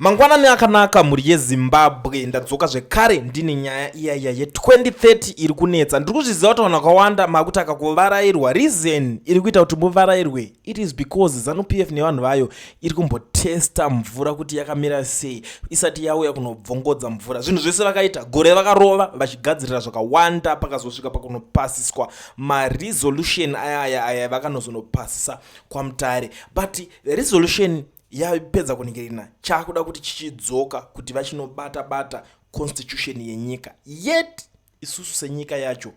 Mangwanani akanaka, mhuri yeZimbabwe. Ndadzoka zvekare ndine nyaya iyaiya ye2030 iri kunetsa. Ndiri kuzviziva kuti vanhu vakawanda makuti akakuvarairwa. Reason iri kuita kuti muvarairwe, it is because ZANU PF nevanhu vayo iri kumbotesta mvura kuti yakamira sei isati yauya kunobvongodza mvura. Zvinhu zvese vakaita gore vakarova vachigadzirira zvakawanda, pakazosvika pakunopasiswa maresolution ayaya aya vakanozonopasisa kwaMutare. But resolution yapedza kuningirina, chakuda kuti chichidzoka kuti vachinobata bata constitution yenyika. Yet isusu senyika yacho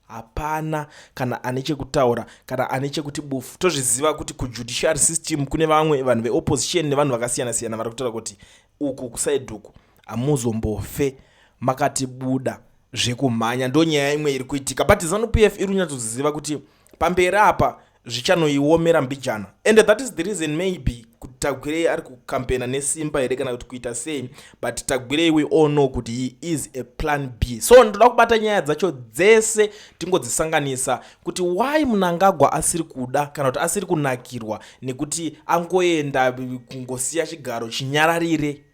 hapana kana ane chekutaura kana ane chekuti bufu. Tozviziva kuti kujudiciary system kune vamwe vanhu veopposition nevanhu vakasiyana siyana vari kutaura kuti uku kuside uku hamuzombofe makatibuda zvekumhanya. Ndo nyaya imwe iri kuitika, but ZANU PF iri kunyatsoziva kuti pamberi apa zvichanoiomera mbijana, and that is the reason maybe kuti Tagwirei ari kukampena nesimba here kana kuti kuita sei. But Tagwirei, we all know kuti he is a plan B. So ndoda kubata nyaya dzacho dzese tingodzisanganisa kuti why Mnangagwa asiri kuda kana kuti asiri kunakirwa nekuti angoenda kungosiya chigaro chinyararire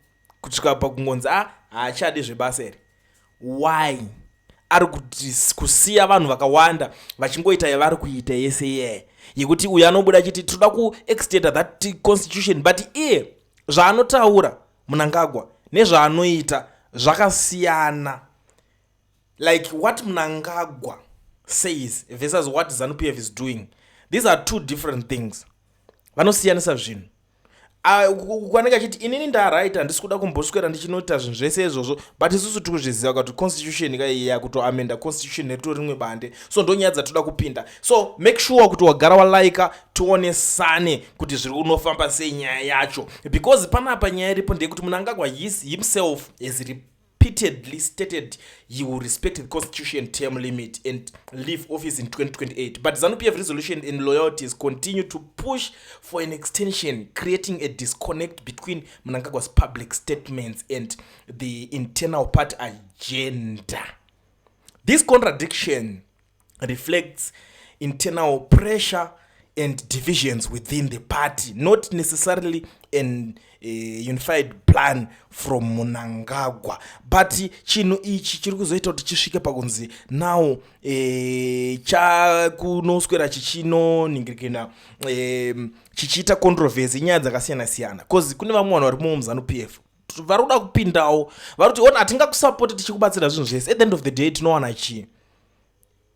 kusvika pakungonzi a haachadi zvebasa here. Why ari kusiya vanhu vakawanda vachingoita yavari kuita yese iyeye yekuti uyo anobuda achiti tinoda kuextenda that constitution, but iye zvaanotaura Mnangagwa nezvaanoita zvakasiyana? Like what Mnangagwa says versus what ZANU PF is doing, these are two different things. Vanosiyanisa zvinhu. Kwanenge achiti inini ndaright, handisi kuda kumboswera ndichinoita zvinhu zvese izvozvo, but isusu tiri kuzviziva kuti constitution kaiya kutoamenda constitution neritori rimwe bande. So ndo nyaya dzatoda kupinda. So make sure kuti wagara walaika, tionesane kuti zviri kunofamba sei nyaya yacho, because panapa nyaya iripo ndeyekuti Mnangagwa himself has repeatedly stated he will respect the constitution term limit and leave office in 2028, but ZANU-PF resolution and loyalties continue to push for an extension, creating a disconnect between Mnangagwa's public statements and the internal party agenda. This contradiction reflects internal pressure and divisions within the party, not necessarily an unified plan from Mnangagwa. But chinhu ichi chiri kuzoita kuti chisvike pakunzi now chakunoswera chichinoningirikina chichiita controversy, nyaya dzakasiyana siyana, because kune vamwe vanhu vari muZANU PF vari kuda kupindawo, vari kuti ona hatingakusapoti tichikubatsira zvinhu zvese. At the end of the day tinowana chii?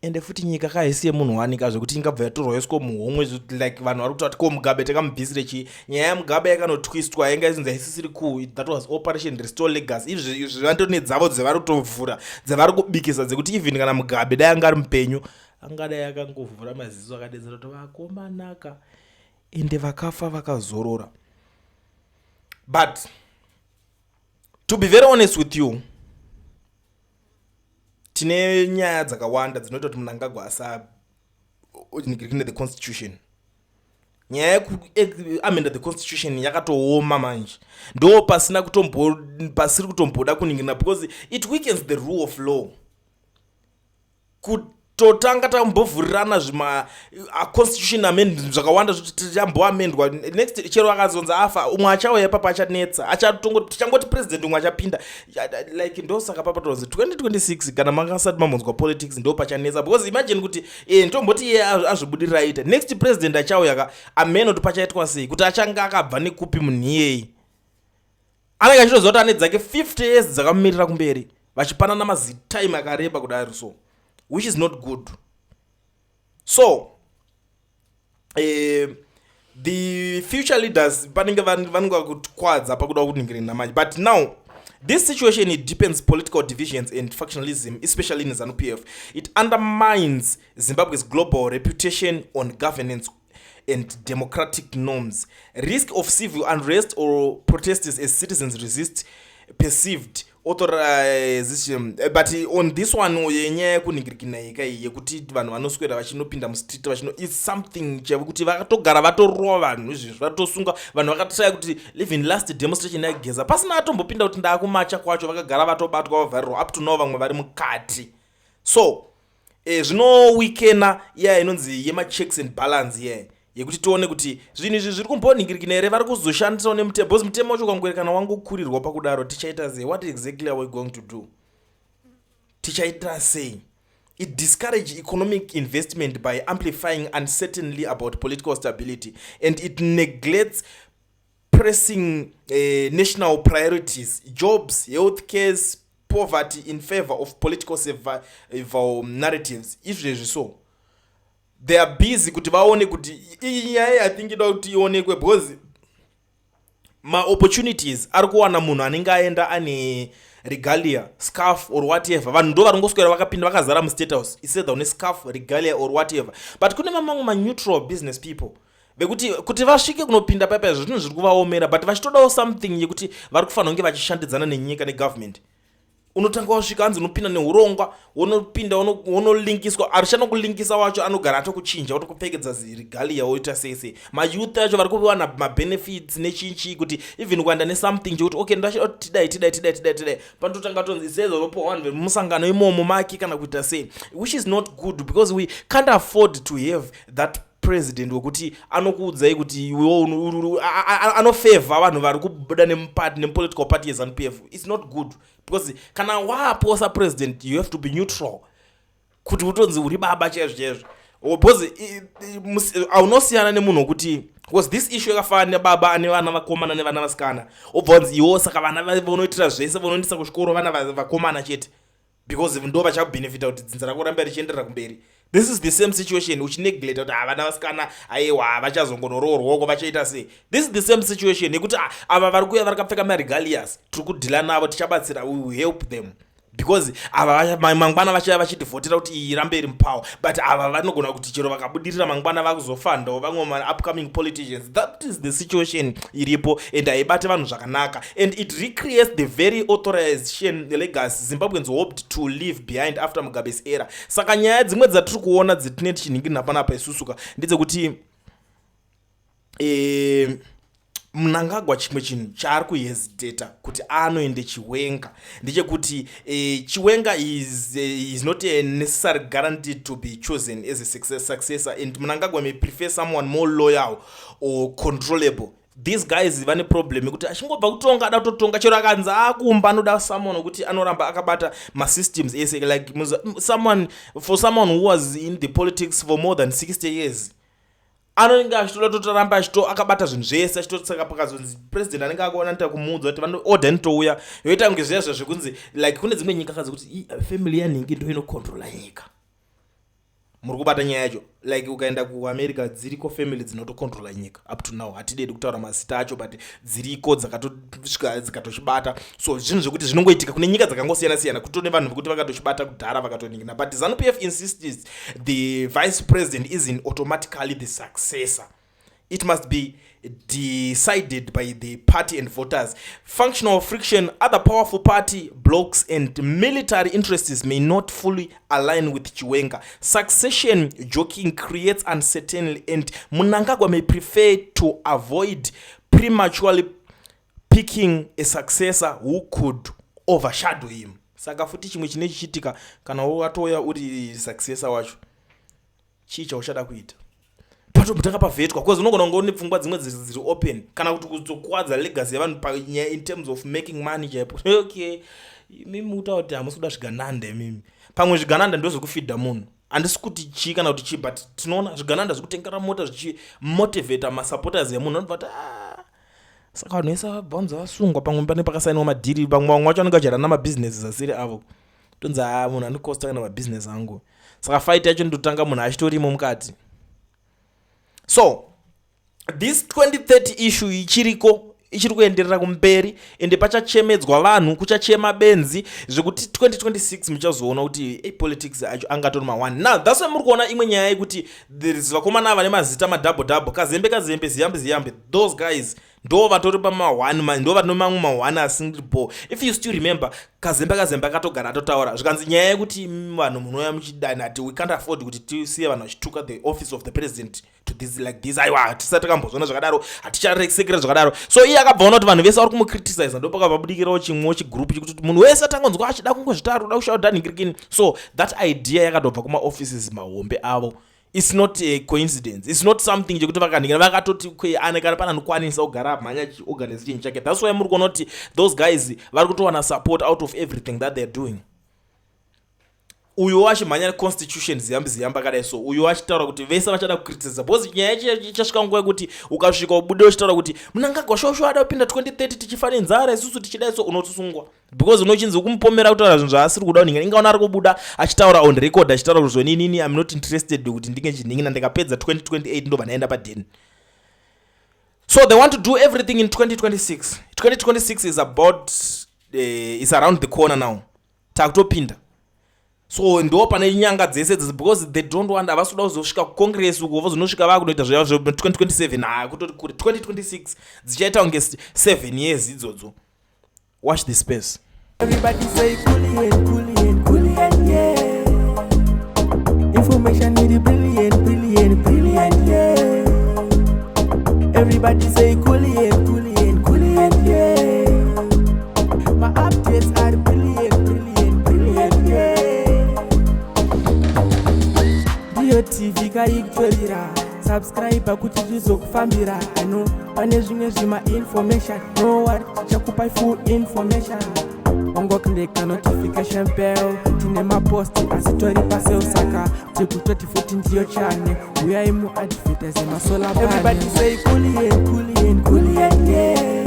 Ende futi nyika kahaisi yemunhu wanika zvekuti ingabva yatorwa yoiswa muhomwe. Like vanhu vari kutaura kuti ko Mugabe takamubvisire chii? Nyaya yaMugabe yakanotwistwa, yainga izinzi haisisiri cool. That was Operation Restore Legacy. Izvi zvandone dzavo dzevari kutovhura, dzevari kubikisa, dzekuti even kana Mugabe dai anga ari mupenyu angadai akangovhura maziso akadedzera kuti vakomanaka, ende vakafa vakazorora. But to be very honest with you, tine nyaya dzakawanda dzinoita kuti Mnangagwa asa nigirikine the constitution. Nyaya yekuamenda the constitution yakatooma manje, ndo pasina kutombo pasiri kutomboda kuningirina, because it weakens the rule of law. Kutotanga tambovhurirana zvima constitution amendment zvakawanda zvichamboamendwa next, chero akazonzi afa, umwe achauya ipapo achanetsa, tichangoti president umwe achapinda. Like ndosaka papatonzi 2026, kana makasati mambonzwa politics, ndo pachanetsa, because imagine kuti ndomboti iye azvibudirira aita, next president achauya ka amene kuti pachaitwa sei, kuti achange akabva nekupi. Munhu iyei anenge achitoziva kuti ane dzake 50 years dzakamumirira kumberi, vachipanana mazitime akareba kudaro, so which is not good. So the future leaders panenge vanenge vakukwadza pakuda kuningirina manje. But now this situation, it deepens political divisions and factionalism, especially in ZANU PF. It undermines Zimbabwe's global reputation on governance and democratic norms. Risk of civil unrest or protests as citizens resist perceived authorization. But on this one yenyaya yekuningirikina ika iyi yekuti vanhu vanoswera vachinopinda mustreet vachino, is something chekuti vakatogara vatorova vanhu izvezvi, vatosunga vanhu vakatraya kuti even last demonstration yaGeza pasina atombopinda kuti ndaakumacha kwacho, vakagara vatobatwa, vavharirwa. Up to now vamwe vari mukati. So zvinoweakena iya inonzi yemachecks and balance iyayi. Yekuti tione kuti zvinhu izvi zviri kumbonhingirikina here, vari kuzoshandisawo nemutemo, because mutemo wacho ukangwere kana wangokurirwa pakudaro, tichaita sei? What exactly are we going to do? Tichaita sei? It discourage economic investment by amplifying uncertainty about political stability, and it neglects pressing national priorities, jobs, health cares, poverty, in favor of political survival narratives. Izvezvi so they are busy kuti vaone kuti iyi nyaya, I think, ida kuti ionekwe, because maopportunities ari kuwana munhu anenge aenda ane regalia, scarf or whatever. Vanhu ndo vari vakapinda vakazara muState House, isetha une scarf, regalia or whatever, but kune mamamwe maneutral business people vekuti kuti vasvike kunopinda paipa, zvinhu zviri kuvaomera, but vachitodawo something yekuti vari kufanira kunge vachishandidzana nenyika, negovernment. Unotanga wasvika, hanzi unopinda neurongwa, wonopinda, wonolinkiswa. Arichana kulinkisa wacho anogara atokuchinja, otokupfekedza regalia, woita sei sei. Mayouth acho vari kuwana mabenefits nechinchi, kuti even kuenda nesomething chekuti okay, ndachida kuti tidai, tidai, tidai, tidai, tidai, panototanga tonzi sezonopiwa vanhu vemusangano imomo maki kana kuita sei, which is not good, because we can't afford to have that president wekuti anokuudzai kuti iwewo anofavor vanhu vari kubuda nemuparty, nemupolitical party yeZANU PF. It's not good, because kana waaposa president, you have to be neutral kuti utonzi uri baba chaizvo chaizvo, because haunosiyana nemunhu wekuti, because this issue yakafanana nebaba ane vana vakomana nevana vasikana, obva wanzi iwo saka vana vonoitira zvese, vonoendesa kuchikoro vana vakomana chete, because ndo vachabhenefita kuti dzinza rako rambe richienderera kumberi. This is the same situation uchineglecta kuti havana vasikana, aiwa, vachazongonoroorwoko, vachaita sei. This is the same situation yekuti ava vari kuuya vakapfeka maregalias, tiri kudhila navo, tichabatsira, we will help them, because ava mangwana vachauya vachitivhotera kuti iyi irambe iri mupower, but ava vanogona kuti chero vakabudirira mangwana vakuzofandawo vamwe maupcoming politicians. That is the situation iripo, and haibate vanhu zvakanaka, and it recreates the very authorization legacy Zimbabweans hoped to leave behind after Mugabe's era. Saka nyaya dzimwe dzatiri kuona dzetine tichinhingirina panapa isusuka ndedzekuti Mnangagwa chimwe chinhu chaari kuhesitata kuti anoende Chiwenga ndechekuti Chiwenga is not a necessary guaranteed to be chosen as a successor, and Mnangagwa may prefer someone more loyal or controllable. These guys vane problem yekuti achingobva kutonga, ada kutotonga, chero akanzi akumba, anoda someone wekuti anoramba akabata masystems ese, like someone, for someone who was in the politics for more than 60 years, anonge achitoda totoramba achito akabata zvinhu zvese, achitosaka pakazonzi president anenge akaona nita kumuudza kuti vanoorder nitouya, yoita kunge zviya zva zvekunzi like kune dzimwe nyika kadzi kuti family yanhingi ndo inocontrola nyika. Muri kubata nyaya yacho? Like ukaenda kuAmerica, dziriko family dzinotocontrola nyika up to now. Hatidedi kutaura mazita acho, but dziriko dzakatosvika dzikatochibata. So zvinhu zvekuti zvinongoitika kune nyika dzakangosiyana siyana, kutone vanhu vekuti vakatochibata kudhara, vakatoningina. But ZANU PF insists the vice president isn't automatically the successor. It must be decided by the party and voters. Functional friction: other powerful party blocks and military interests may not fully align with Chiwenga. Succession jockeying creates uncertainty, and Mnangagwa may prefer to avoid prematurely picking a successor who could overshadow him. Saka futi chimwe chine chichitika, kana watouya uri successor wacho, chii chauchada kuita? Patobutanga pavhetwa, because unogona kunge une pfungwa dzimwe dziri open, kana kuti kuzokwadza legacy yevanhu panyaya in terms of making money chaipo. Okay, imimi kutaura kuti hamusi kuda zvigananda, imimi pamwe zvigananda ndozvekufidha munhu. Handisi kuti chii kana kuti chii, but tinoona zvigananda zvikutengera mota, zvichimotivata masupporters emunhu, anobva kuti ah, saka vanhu vese vabvanza vasungwa. Pamwe pane pakasainwa madhiri, pamwe vamwe vacho vanenge vachirana mabhizinesi asiri avo, tonzi ha, munhu andikosta kana mabhizinesi angu. Saka fight yacho ndotanga munhu achitorimo mukati. So this 2030 issue ichiriko, ichiri kuenderera kumberi, ende pachachemedzwa vanhu, kuchachema benzi zvekuti 2026 muchazoona kuti politics acho angatori ma1. Now that's why muri kuona imwe nyaya yekuti there is vakomana vane mazita madouble double, Kazembe Kazembe, Ziyambi Ziyambi. Those guys ndo vatori pama1, ndo vatino mamwe ma1 asingbo. If you still remember, Kazembe Kazembe akatogara atotaura, zvikanzi nyaya yekuti vanhu munouya muchidani ati we can't afford kuti tisiye vanhu vachituka the office of the president to this like this. Aiwa, tisati takambozviona zvakadaro, haticharesekera zvakadaro. So iye akabva ona kuti vanhu vese vari kumucriticize, ndo pakabva chimwewo chigroup chekuti munhu wese atangonzwa achida kungozvitaura, kuda kushaudha nhingirikini. So that idea yakatobva kumaoffices mahombe avo. It's not a coincidence, it's not something chekuti vakanhingira vakatoti kwe ane kana pane anokwanisa kugara mhanya achiorganize chinhu chake. That's why muri kuona kuti those guys vari kutowana support out of everything that they're doing. Uyo achimhanya constitution, ziyambi ziyambi akadai, so uyo achitaura kuti vese vachada kucriticiza, because nyaya yacho ichasvika nguva yekuti ukasvika ubude uchitaura kuti Mnangagwa shosho ada kupinda 2030, tichifa nenzara isusu tichidai, so unotosungwa, because unochinzi kumupomera kutaura zvinhu zvaasiri kuda kuningira. Ingaona ari kubuda achitaura on record, achitaura kuti zvonini, I'm not interested kuti ndinge chinhingina, ndikapedza 2028 ndobva ndaenda padeni. So they want to do everything in 2026. 2026 is about is around the corner now, takutopinda. So ndo pane nyanga dzese dzese, because they don't want, havasi kuda kuzosvika kucongress uko vozonosvika vakunoita zva 2027. Ha, kutoti kuri 2026 dzichaita kunge 7 years idzodzo. Watch the space. Everybody say Kulliant, Kulliant, Kulliant, yeah. Information is brilliant, brilliant, brilliant, yeah. Everybody say Kulliant, Kulliant, Kulliant, yeah. My updates are brilliant, brilliant, brilliant, yeah. Ndiyo TV kaikutorira, subscribe kuti zvizokufambira. Ano pane zvimwe zvima information, no worry, tichakupai full information. Wangoclicka notification bell. Tine maposti asi tori paseo, saka tikutoti futi ndiyo channel. Uyai muadvertise masolar. Everybody say Kulliant, Kulliant, Kulliant, yeah.